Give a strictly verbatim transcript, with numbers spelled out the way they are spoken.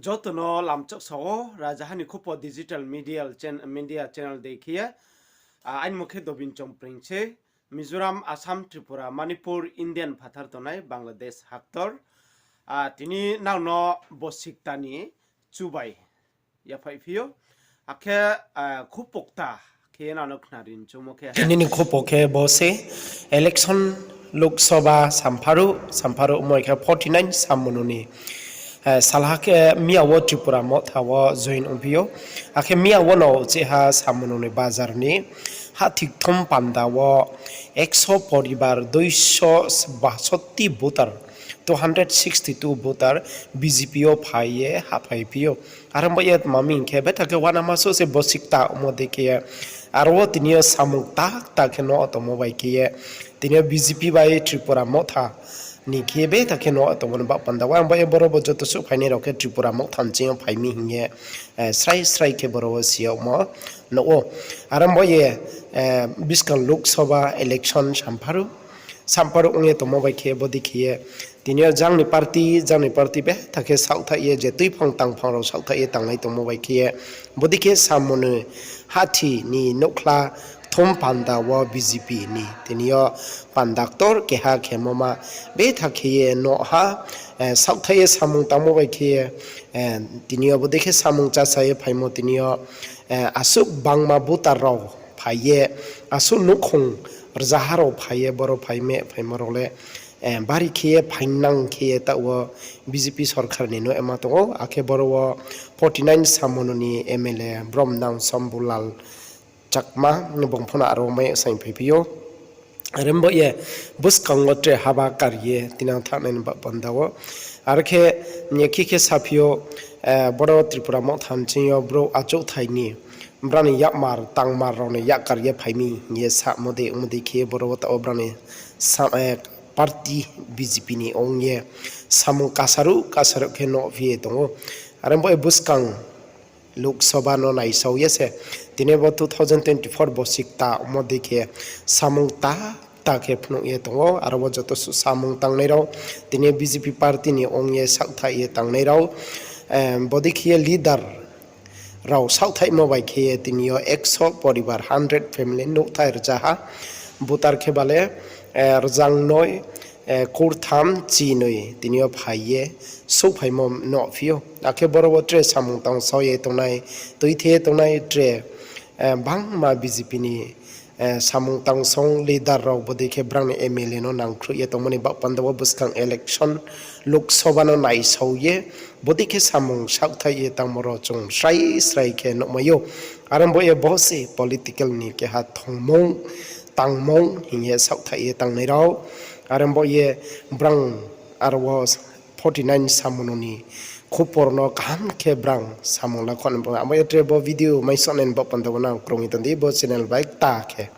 Joto no lamchak sa ou, Rajaha ni Khupo digital media channel dei khe ye. Aini mo khe Dobin Chongpring se, Mizoram, Assam, Tripura, Manipur, Indian phathar tongnai Bangladesh haktor. Tini nang no bosikta ni chubai yaphaihphi ou. Akhe khupo kta khe ye nang no khnari choungmo khe. Tini ni khupo khe bo se, election Lok Sabha sampharuh, sampharuh moi khe forty nine samono ni salha khe miya wo Tripura Motha wo join ongphi ou. Akhe miya wo no cheha samono ni bazar ni hathi kthum panda wo ekso poribar, duiso basoti voter, two hundred sixty two voter B J P yo phai ye hahphaiphi ou. Are bo ye tma mi hing khe, betha khe uanama so se bosikta ongmo dei khe ye, aro wo tini yo samung kta kta khe no tongmo bai khe ye, tini yo B J P bai Tripura Motha ni khe betha khe no tongmo ni baoh panda wo, are bo ye boro bo joto suh phainai rao khe Tripura Motha ni ching yo phai mi hing ye srai srai khe boro wo si yagmo nuh ou. Are bo ye buskang Lok Sabha election sampharuh, sampharuh ong ye tongmo bai khe bodei khe ye, tini yo jang ni party, jang ni party betha khe saohthaih ye, je tuiphang tangphang rao saohthaih ye tangnai tongmo bai khe ye, bodei khe samono ni hathi ni nouhkhla kthum panda wo B J P ni tini yo panda ktor keha khemo ma betha khe ye no ha, saohthaih ye samung tangmo bai khe ye, tini yo bodei khe samung chasa ye phaimo tini yo asuh bangma voter rao phai ye, asuh nouhkhong rzaha rao phai ye, boro phai me phaimo rao le bari khe ye phaingnang khe ye taoh wo B J P sorkar ni no ema tong ou. Akhe boro wo forty nine samono ni M L A brom nang Shambhulal Chakma, bung pho no aro wo mai saing phaiphi ou. Are bo ye buskang wo tre haba kar ye tinang thanngnai ni baoh panda wo. Are khe, ye khe khe saphi ou, boro Tripura Motha ni ching yo brouh achouhthai ni, brao ni yakmar tangmar rao ni yakkar ye phai mi hing ye samo dei ongmo dei khe boro wo taoh wo brao ni party B J P ni ong ye samung kasaruh kasaruh khe no phi ye tong ou. Are bo ye buskang Lok Sabha no naisao ye se, tini bo two thousand twenty four bosikta ongmo dei khe samung kta kta khe phnuh ye tong ou. Aro wo joto suh samung tangnai rao, tini B J P party ni ong ye saohthaih ye tangnai rao, bodei khe ye leader rao saohthaihmo bai khe ye tini yo ekso poribar, hundred family nouhthai rzaha, voter khe ba le rzagnoi kurtham chinoi tini yo phai ye souhphaimo no phi ou. Akhe boro wo tre samung tangsao ye tongnai, tuithe ye tongnai tre bangma B J P ni samung tangsong leader rao bodei khe brao ni M L A no nangkhruh ye tongmo ni baoh panda wo buskang election Lok Sabha no naisao ye bodei khe samung saohthaih ye tangmo rao chung srai srai khe nuhmai ou. Are bo ye bo se political ni keha thongmung tangmung hing ye saohthaih ye tangnai rao. Are bo ye brao aro wo forty nine samono ni khupor no kaham khe brao samung lakhouh nai. Abo ye tre bo video maisohnai ni baoh panda wo nang krung ye tong di bo channel bai kta khe.